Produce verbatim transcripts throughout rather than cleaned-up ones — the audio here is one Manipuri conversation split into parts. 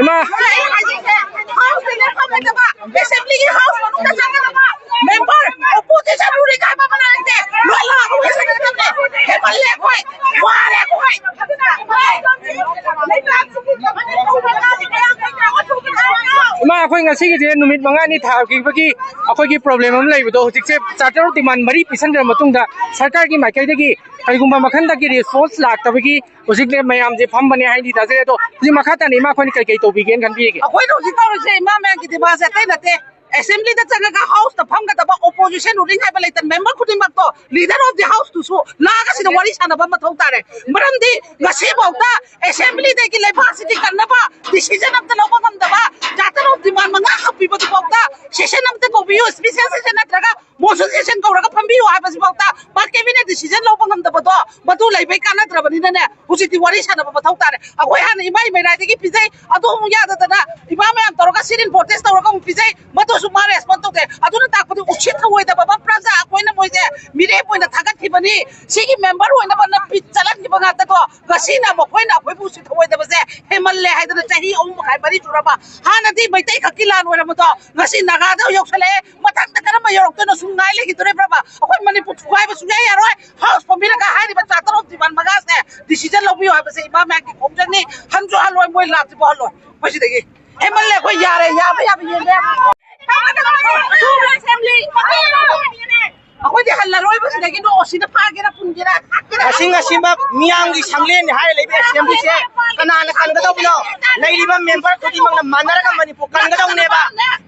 ꯏꯃꯥ꯫ ꯑꯩ ꯍꯥꯏꯖꯩꯁꯦ, ꯍꯥꯎꯁꯇꯅꯦ ꯐꯝꯒꯗꯕ, ꯑꯦꯁꯦꯝꯕ꯭ꯂꯤꯒꯤ ꯍꯥꯎꯁ ꯃꯅꯨꯡꯗ ꯆꯪꯒꯗꯕ ꯃꯦꯝꯕꯔ, ꯑꯣꯄꯣꯖꯤꯁꯟ ꯔꯨꯂꯤꯡ ꯍꯥꯏꯕ ꯑꯃ ꯂꯩꯇꯦ꯫ ꯂꯣꯏ ꯂꯥꯛꯑꯒ ꯋꯥꯔꯤ ꯁꯥꯟꯅꯒꯗꯕꯅꯦ꯫ ꯍꯦꯟꯃꯜꯂꯦ ꯑꯩꯈꯣꯏ꯫ ꯋꯥꯔꯦ ꯑꯩꯈꯣꯏ꯫ ꯏꯃꯥ, ꯑꯩꯈꯣꯏ ꯉꯁꯤꯒꯤꯁꯦ ꯅꯨꯃꯤꯠ ꯃꯉꯥꯅꯤ ꯊꯥꯈꯤꯕꯒꯤ ꯑꯩꯈꯣꯏꯒꯤ ꯄ꯭ꯔꯣꯕ꯭ꯂꯦꯝ ꯑꯃ ꯂꯩꯕꯗꯣ, ꯍꯧꯖꯤꯛꯁꯦ ꯆꯥꯔꯇꯔ ꯑꯣꯐ ꯗꯤꯃꯥꯟ ꯃꯔꯤ ꯄꯤꯁꯟꯈ꯭ꯔ ꯃꯇꯨꯡꯗ ꯁꯔꯀꯥꯔꯒꯤ ꯃꯥꯏꯀꯩꯗꯒꯤ ꯀꯔꯤꯒꯨꯝꯕ ꯃꯈꯜꯗꯒꯤ ꯔꯦꯁꯄꯣꯟꯁ ꯂꯥꯛꯇꯕꯒꯤ ꯍꯧꯖꯤꯛꯅꯦ ꯃꯌꯥꯝꯁꯦ ꯐꯝꯕꯅꯦ ꯍꯥꯏꯗꯤ ꯇꯥꯖꯔꯦ꯫ ꯑꯗꯣ ꯍꯧꯖꯤꯛ ꯃꯈꯥ ꯇꯥꯅ ꯏꯃꯥ ꯑꯩꯈꯣꯏꯅ ꯀꯩꯀꯩ ꯇꯧꯕꯤꯒꯦꯅ ꯈꯟꯕꯤꯒꯦ? ꯑꯩꯈꯣꯏꯅ ꯍꯧꯖꯤꯛ ꯇꯧꯔꯤꯁꯦ ꯏꯃꯥ ꯃꯌꯥꯝꯒꯤ ꯗꯤꯃꯥꯟꯁꯦ ꯑꯇꯩ ꯅꯠꯇꯦ꯫ ꯑꯦꯁꯦꯝꯕ꯭ꯂꯤꯗ ꯆꯪꯉꯒ ꯍꯥꯎꯁꯇ ꯐꯝꯒꯗꯕ ꯑꯣꯄꯣꯖꯤꯁꯟ ꯔꯨꯂꯤꯡ ꯍꯥꯏꯕ ꯂꯩꯇꯅ ꯃꯦꯝꯕꯔ ꯈꯨꯗꯤꯡꯃꯛꯇꯣ, ꯂꯤꯗꯔ ꯑꯣꯐ ꯗꯤ ꯍꯥꯎꯁꯇꯨꯁꯨ ꯂꯥꯛꯑꯒ ꯁꯤꯗ ꯋꯥꯔꯤ ꯁꯥꯟꯅꯕ ꯃꯊꯧ ꯇꯥꯔꯦ꯫ ꯃꯔꯝꯗꯤ ꯉꯁꯤꯐꯥꯎꯗ ꯑꯦꯁꯦꯝꯕ꯭ꯂꯤꯗꯒꯤ ꯂꯩꯕꯥꯛꯁꯤꯒꯤ ꯀꯟꯅꯕ ꯗꯤꯁꯤꯖꯟ ꯑꯝꯇ ꯂꯧꯕ ꯉꯝꯗꯕ, ꯆꯥꯔꯇꯔ ꯑꯣꯐ ꯗꯤꯃꯥꯟ ꯃꯉꯥꯈꯛ ꯄꯤꯕꯗꯨꯐꯥꯎꯗ ꯁꯦꯁꯟ ꯑꯝꯇ ꯀꯧꯕꯤꯌꯨ, ꯏꯁꯄꯤꯁꯦꯜ ꯁꯦꯁꯟ ꯅꯠꯇ꯭ꯔꯒ ꯃꯣꯁꯟ ꯁꯦꯁꯟ ꯀꯧꯔꯒ ꯐꯝꯕꯤꯌꯨ ꯍꯥꯏꯕꯁꯤꯐꯥꯎꯗ ꯃꯥ ꯀꯦꯕꯤꯅꯦꯠ ꯗꯤꯁꯤꯖꯟ ꯂꯧꯕ ꯉꯝꯗꯕꯗꯣ, ꯃꯗꯨ ꯂꯩꯕꯩ ꯀꯥꯟꯅꯗ꯭ꯔꯕꯅꯤꯅꯅꯦ, ꯍꯧꯖꯤꯛꯇꯤ ꯋꯥꯔꯤ ꯁꯥꯟꯅꯕ ꯃꯊꯧ ꯇꯥꯔꯦ꯫ ꯑꯩꯈꯣꯏ ꯍꯥꯟꯅ ꯏꯃꯥꯏ ꯃꯩꯔꯥꯏꯗꯒꯤ ꯄꯤꯖꯩ, ꯑꯗꯨ ꯑꯃꯨꯛ ꯌꯥꯗꯗꯅ ꯏꯃꯥ ꯃꯌꯥꯝ ꯇꯧꯔꯒ ꯁꯤꯠ ꯏꯟ ꯄ꯭ꯔꯣꯇꯦꯁ ꯇꯧꯔꯒ ꯑꯃꯨꯛ ꯄꯤꯖꯩ, ꯃꯗꯨꯁꯨ ꯃꯥ ꯔꯦꯁꯄꯣꯟ ꯇꯧꯗꯦ꯫ ꯑꯗꯨꯅ ꯇꯥꯛꯄꯗꯤ ꯎꯁꯤꯠ ꯊꯧꯑꯣꯏꯗꯕ ꯑꯃ, ꯄ꯭ꯔꯖꯥ ꯑꯩꯈꯣꯏꯅ ꯃꯣꯏꯁꯦ ꯃꯤꯔꯦꯞ ꯑꯣꯏꯅ ꯊꯥꯒꯠꯈꯤꯕꯅꯤ, ꯁꯤꯒꯤ ꯃꯦꯝꯕꯔ ꯑꯣꯏꯅꯕ ꯅꯝꯕꯤ ꯆꯠꯍꯟꯈꯤꯕ ꯉꯥꯛꯇꯀꯣ, ꯉꯁꯤꯅ ꯃꯈꯣꯏꯅ ꯑꯩꯈꯣꯏꯕꯨ ꯎꯁꯤꯠ ꯊꯧꯑꯣꯏꯗꯕꯁꯦ ꯍꯦꯟꯃꯜꯂꯦ ꯍꯥꯏꯗꯅ ꯆꯍꯤ ꯑꯍꯨꯝ ꯃꯈꯥꯏ ꯃꯔꯤ ꯁꯨꯔꯕ, ꯍꯥꯟꯅꯗꯤ ꯃꯩꯇꯩ ꯈꯛꯀꯤ ꯂꯥꯟ ꯑꯣꯏꯔꯝꯕꯗꯣ ꯉꯁꯤ ꯅꯥꯒꯥꯗ ꯌꯧꯁꯜꯂꯛꯑꯦ, ꯃꯊꯪꯗ ꯀꯔꯝꯕ ꯌꯧꯔꯛꯇꯣꯏꯅꯣ ꯁꯨꯝ ꯉꯥꯏ ꯂꯩꯈꯤꯗꯣꯏꯔꯤꯕ꯭ꯔꯕ? ꯑꯩꯈꯣꯏ ꯃꯅꯤꯄꯨꯔ ꯊꯨꯒꯥꯏꯕ ꯁꯨꯡꯌꯥ ꯌꯥꯔꯣꯏ꯫ ꯍꯥꯎꯁ ꯐꯝꯕꯤꯔꯒ ꯍꯥꯏꯔꯤꯕ ꯆꯥꯔꯇꯔ ꯑꯣꯐ ꯗꯤꯃꯥꯟ ꯃꯉꯥꯁꯦ ꯗꯤꯁꯤꯖꯟ ꯂꯧꯕꯤꯌꯨ ꯍꯥꯏꯕꯁꯦ ꯏꯃꯥ ꯃꯌꯥꯝꯒꯤ ꯈꯣꯡꯖꯪꯅꯤ꯫ ꯍꯟꯁꯨ ꯍꯜꯂꯣꯏ, ꯃꯣꯏ ꯂꯥꯛꯇ꯭ꯔꯤꯕꯣ ꯍꯜꯂꯣꯏ꯫ ꯑꯩꯈꯣꯏ ꯁꯤꯗꯒꯤ ꯑꯦꯝ ꯑꯦꯜ ꯑꯦ ꯑꯩꯈꯣꯏ ꯌꯥꯔꯦ, ꯌꯥꯕ ꯌꯥꯕ ꯌꯦꯡꯕ ꯌꯥꯕ꯫ ꯑꯩꯈꯣꯏꯗꯤ ꯍꯜꯂꯔꯣꯏꯕ ꯁꯤꯗꯒꯤ, ꯅꯣ ꯁꯤꯗ ꯐꯥꯒꯦꯔꯥ ꯄꯨꯟꯒꯦꯔꯥ ꯊꯥꯛꯀꯦꯔꯥ꯫ ꯉꯁꯤ ꯉꯁꯤꯃꯛ ꯃꯤꯌꯥꯝꯒꯤ ꯁꯪꯂꯦꯟꯅꯤ ꯍꯥꯏꯔ ꯂꯩꯕ ꯑꯦꯁꯦꯝꯕ꯭ꯂꯤꯁꯦ ꯀꯅꯥꯅ ꯀꯟꯒꯗꯧꯕꯅꯣ? ꯂꯩꯔꯤꯕ ꯃꯦꯝꯕꯔ ꯈꯨꯗꯤꯡꯃꯛꯅ ꯃꯥꯟꯅꯔꯒ ꯃꯅꯤꯄꯨꯔ ꯀꯟꯒꯗꯧꯅꯦꯕ꯫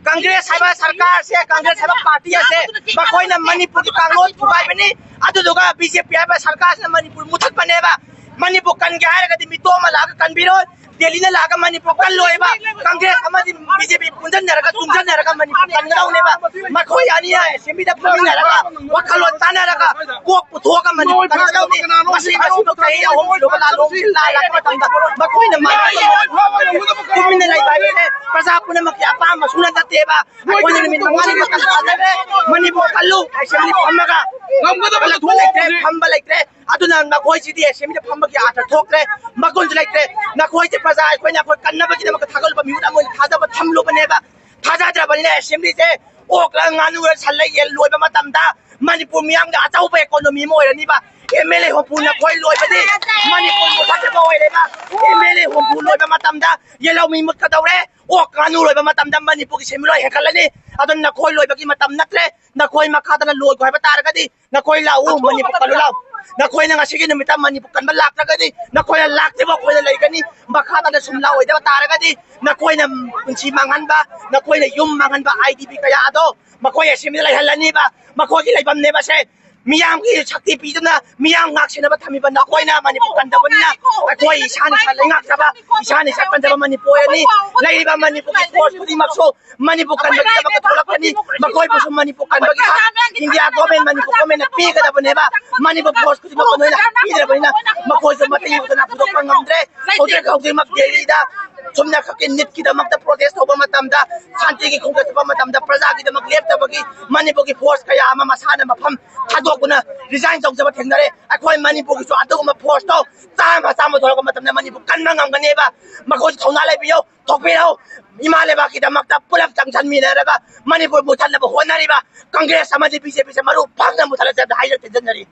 ꯀꯪꯒ꯭ꯔꯦꯁ ꯍꯥꯏꯕ ꯁꯔꯀꯥꯔꯁꯦ, ꯀꯪꯒ꯭ꯔꯦꯁ ꯍꯥꯏꯕ ꯄꯥꯔꯇꯤ ꯑꯁꯦ ꯃꯈꯣꯏꯅ ꯃꯅꯤꯄꯨꯔꯒꯤ ꯀꯥꯡꯂꯣꯟ ꯊꯨꯒꯥꯏꯕꯅꯤ꯫ ꯑꯗꯨꯗꯨꯒ ꯕꯤ ꯖꯦ ꯄꯤ ꯍꯥꯏꯕ ꯁꯔꯀꯥꯔꯁꯤꯅ ꯃꯅꯤꯄꯨꯔ ꯃꯨꯊꯠꯄꯅꯦꯕ꯫ ꯃꯅꯤꯄꯨꯔ ꯀꯟꯒꯦ ꯍꯥꯏꯔꯒꯗꯤ ꯃꯤꯇꯣꯞ ꯑꯃ ꯂꯥꯛꯑꯒ ꯀꯟꯕꯤꯔꯣꯏ꯫ ꯗꯦꯜꯂꯤꯅ ꯂꯥꯛꯑꯒ ꯃꯅꯤꯄꯨꯔ ꯀꯜꯂꯣꯏꯕ꯫ ꯀꯪꯒ꯭ꯔꯦꯁ ꯑꯃꯗꯤ ꯕꯤ ꯖꯦ ꯄꯤ ꯄꯨꯟꯁꯤꯟꯅꯔꯒ ꯆꯨꯡꯁꯤꯟꯅꯔꯒ ꯃꯅꯤꯄꯨꯔ ꯀꯟꯒꯗꯧꯅꯦꯕ꯫ ꯃꯈꯣꯏ ꯑꯅꯤ ꯑꯦꯁꯦꯝꯕ꯭ꯂꯤꯗ ꯐꯝꯃꯤꯟꯅꯔꯒ ꯋꯥꯈꯜꯂꯣꯟ ꯇꯥꯟꯅꯔꯒ ꯀꯣꯛ ꯄꯨꯊꯣꯛꯑꯒ ꯃꯅꯤꯄꯨꯔ ꯀꯟꯒꯗꯧꯅꯤ꯫ ꯃꯁꯤ ꯃꯁꯤꯕꯨ ꯆꯍꯤ ꯑꯍꯨꯝ ꯁꯨꯔꯕ ꯂꯥꯟꯂꯣꯡꯁꯤ ꯂꯥꯜꯂꯛꯄ ꯃꯇꯝꯗ ꯃꯈꯣꯏꯅ ꯃꯥꯟꯅꯕ ꯇꯨꯃꯤꯟꯅ ꯂꯩꯕ ꯍꯥꯏꯕꯁꯦ ꯄ꯭ꯔꯖꯥ ꯄꯨꯝꯅꯃꯛꯀꯤ ꯑꯄꯥꯝꯕ ꯁꯨꯡꯅ ꯅꯠꯇꯦꯕ꯫ ꯑꯩꯈꯣꯏꯅ ꯅꯨꯃꯤꯠ ꯃꯉꯥꯅꯤ ꯃꯇꯝ ꯊꯥꯗꯔꯦ꯫ ꯃꯅꯤꯄꯨꯔ ꯀꯜꯂꯨ, ꯑꯦꯁꯦꯝꯕ꯭ꯂꯤ ꯐꯝꯃꯒ ꯉꯝꯒꯗꯕ ꯍꯜꯂꯛꯄ ꯂꯩꯇ꯭ꯔꯦ, ꯐꯝꯕ ꯂꯩꯇ꯭ꯔꯦ꯫ ꯑꯗꯨꯅ ꯅꯈꯣꯏꯁꯤꯗꯤ ꯑꯦꯁꯦꯝꯕ꯭ꯂꯤꯗ ꯐꯝꯕꯒꯤ ꯑꯥꯔꯊ ꯊꯣꯛꯇ꯭ꯔꯦ, ꯃꯒꯨꯟꯁꯨ ꯂꯩꯇ꯭ꯔꯦ꯫ ꯅꯈꯣꯏꯁꯦ ꯄ꯭ꯔꯖꯥ ꯑꯩꯈꯣꯏꯅ ꯑꯩꯈꯣꯏ ꯀꯟꯅꯕꯒꯤꯗꯃꯛꯇ ꯊꯥꯒꯠꯂꯨꯕ ꯃꯤꯍꯨꯠ ꯑꯃ ꯑꯣꯏꯅ ꯊꯥꯖꯕ ꯊꯝꯂꯨꯕꯅꯦꯕ꯫ ꯊꯥꯖꯗ꯭ꯔꯕꯅꯤꯅ ꯑꯦꯁꯦꯝꯕ꯭ꯂꯤꯁꯦ ꯑꯣꯛꯂ ꯉꯥꯅꯨꯔ ꯁꯜꯂ ꯌꯦꯟ ꯂꯣꯏꯕ ꯃꯇꯝꯗ ꯃꯅꯤꯄꯨꯔ ꯃꯤꯌꯥꯝꯒꯤ ꯑꯆꯧꯕ ꯏꯀꯣꯅꯣꯃꯤ ꯑꯃ ꯑꯣꯏꯔꯅꯤꯕ꯫ ꯑꯦꯝ ꯑꯦꯜ ꯑꯦ ꯍꯨꯝꯐꯨ ꯅꯈꯣꯏ ꯂꯣꯏꯕꯗꯤ ꯃꯅꯤꯄꯨꯔ ꯃꯨꯊꯠꯅꯕ ꯑꯣꯏꯔꯦꯕ꯫ ꯑꯦꯝ ꯑꯦꯜ ꯑꯦ ꯍꯨꯝꯐꯨ ꯂꯣꯏꯕ ꯃꯇꯝꯗ ꯌꯦꯜꯍꯧꯃꯤ ꯃꯨꯠꯀꯗꯧꯔꯦ꯫ ꯑꯣꯛ ꯉꯥꯅꯨ ꯂꯣꯏꯕ ꯃꯇꯝꯗ ꯃꯅꯤꯄꯨꯔꯒꯤ ꯁꯦꯟꯃꯤꯠꯂꯣꯟ ꯍꯦꯟꯒꯠꯂꯅꯤ꯫ ꯑꯗꯨꯅ ꯅꯈꯣꯏ ꯂꯣꯏꯕꯒꯤ ꯃꯇꯝ ꯅꯠꯇ꯭ꯔꯦ꯫ ꯅꯈꯣꯏ ꯃꯈꯥ ꯇꯥꯅ ꯂꯣꯏꯒꯣ ꯍꯥꯏꯕ ꯇꯥꯔꯒꯗꯤ ꯅꯈꯣꯏ ꯂꯥꯛꯎ, ꯃꯅꯤꯄꯨꯔ ꯀꯜꯂꯨ ꯂꯥꯎ꯫ ꯅꯈꯣꯏꯅ ꯉꯁꯤꯒꯤ ꯅꯨꯃꯤꯠꯇ ꯃꯅꯤꯄꯨꯔ ꯀꯟꯕ ꯂꯥꯛꯇ꯭ꯔꯒꯗꯤ ꯅꯈꯣꯏꯅ ꯂꯥꯛꯇ꯭ꯔꯤꯕ ꯑꯩꯈꯣꯏꯅ ꯂꯩꯒꯅꯤ꯫ ꯃꯈꯥ ꯇꯥꯅ ꯁꯨꯝ ꯂꯥꯛꯑꯣꯏꯗꯕ ꯇꯥꯔꯒꯗꯤ ꯅꯈꯣꯏꯅ ꯄꯨꯟꯁꯤ ꯃꯥꯡꯍꯟꯕ, ꯅꯈꯣꯏꯅ ꯌꯨꯝ ꯃꯥꯡꯍꯟꯕ, ꯑꯥꯏ ꯗꯤ ꯄꯤ ꯀꯌꯥ ꯑꯗꯣ ꯃꯈꯣꯏ ꯑꯦꯁꯦꯝꯕ꯭ꯂꯤꯗ ꯂꯩꯍꯜꯂꯅꯤꯕ꯫ ꯃꯈꯣꯏꯒꯤ ꯂꯩꯐꯝꯅꯦꯕ ꯁꯦ꯫ ꯃꯤꯌꯥꯝꯒꯤ ꯁꯛꯇꯤ ꯄꯤꯗꯨꯅ ꯃꯤꯌꯥꯝ ꯉꯥꯛ ꯁꯦꯟꯅꯕ ꯊꯝꯃꯤꯕ ꯅꯈꯣꯏꯅ ꯃꯅꯤꯄꯨꯔ ꯀꯟꯗꯕꯅꯤꯅ ꯑꯩꯈꯣꯏ ꯏꯁꯥꯅ ꯏꯁꯥ ꯂꯩꯉꯥꯛꯆꯕ, ꯏꯁꯥꯅ ꯏꯁꯥ ꯀꯟꯖꯕ ꯃꯅꯤꯄꯨꯔ ꯑꯣꯏꯔꯅꯤ꯫ ꯂꯩꯔꯤꯕ ꯃꯅꯤꯄꯨꯔꯒꯤ ꯐꯣꯔꯁ ꯈꯨꯗꯤꯡꯃꯛꯁꯨ ꯃꯅꯤꯄꯨꯔ ꯀꯟꯕꯒꯤꯗꯃꯛꯇ ꯊꯣꯛꯂꯛꯀꯅꯤ꯫ ꯃꯈꯣꯏꯕꯨꯁꯨ ꯃꯅꯤꯄꯨꯔ ꯀꯟꯕꯒꯤ ꯍꯛ ꯏꯟꯗꯤꯌꯥ ꯒꯣꯔꯃꯦꯟ, ꯃꯅꯤꯄꯨꯔ ꯒꯣꯔꯃꯦꯟꯅ ꯄꯤꯒꯗꯕꯅꯦꯕ꯫ ꯃꯅꯤꯄꯨꯔ ꯐꯣꯔꯁ ꯈꯨꯗꯤꯡꯃꯛꯄꯨ ꯅꯣꯏꯅ ꯍꯥꯠꯄꯤꯗ꯭ꯔꯕꯅꯤꯅ ꯃꯈꯣꯏꯁꯨ ꯃꯇꯦꯡ ꯌꯧꯗꯅ ꯄꯨꯊꯣꯛꯄ ꯉꯝꯗ꯭ꯔꯦ꯫ ꯍꯧꯖꯤꯛ ꯍꯧꯖꯤꯛꯃꯛ ꯗꯦꯜꯂꯤꯗ ꯁꯨꯝꯅ ꯈꯛꯀꯤ ꯅꯤꯠꯀꯤꯗꯃꯛꯇ ꯄ꯭ꯔꯣꯇꯦꯁ ꯇꯧꯕ ꯃꯇꯝꯗ, ꯁꯥꯟꯇꯤꯒꯤ ꯈꯣꯡꯆꯠ ꯆꯠꯄ ꯃꯇꯝꯗ ꯄ꯭ꯔꯖꯥꯒꯤꯗꯃꯛ ꯂꯦꯞꯇꯕꯒꯤ ꯃꯅꯤꯄꯨꯔꯒꯤ ꯐꯣꯔꯁ ꯀꯌꯥ ꯑꯃ ꯃꯁꯥꯅ ꯃꯐꯝ ꯊꯥꯗꯣꯛꯇꯨꯅ ꯔꯤꯖꯥꯏꯟ ꯇꯧꯖꯕ ꯊꯦꯡꯅꯔꯦ꯫ ꯑꯩꯈꯣꯏ ꯃꯅꯤꯄꯨꯔꯒꯤꯁꯨ ꯑꯗꯨꯒꯨꯝꯕ ꯐꯣꯔꯁꯇꯣ ꯆꯥꯝꯃ ꯆꯥꯝꯃ ꯊꯣꯛꯂꯛꯄ ꯃꯇꯝꯗ ꯃꯅꯤꯄꯨꯔ ꯀꯟꯕ ꯉꯝꯒꯅꯦꯕ꯫ ꯃꯈꯣꯏꯁꯨ ꯊꯧꯅꯥ ꯂꯩꯕꯤꯌꯨ, ꯊꯣꯛꯄꯤꯔꯛꯎ꯫ ꯏꯃꯥ ꯂꯩꯕꯥꯛꯀꯤꯗꯃꯛꯇ ꯄꯨꯂꯞ ꯆꯪꯁꯟꯃꯤꯟꯅꯔꯒ ꯃꯅꯤꯄꯨꯔ ꯃꯨꯊꯠꯅꯕ ꯍꯣꯠꯅꯔꯤꯕ ꯀꯪꯒ꯭ꯔꯦꯁ ꯑꯃꯗꯤ ꯕꯤ ꯖꯦ ꯄꯤꯁꯦ ꯃꯔꯨ ꯐꯪꯅ ꯃꯨꯊꯠꯂꯁꯦ ꯍꯥꯏꯅ ꯇꯦꯟꯖꯟꯖꯔꯤ꯫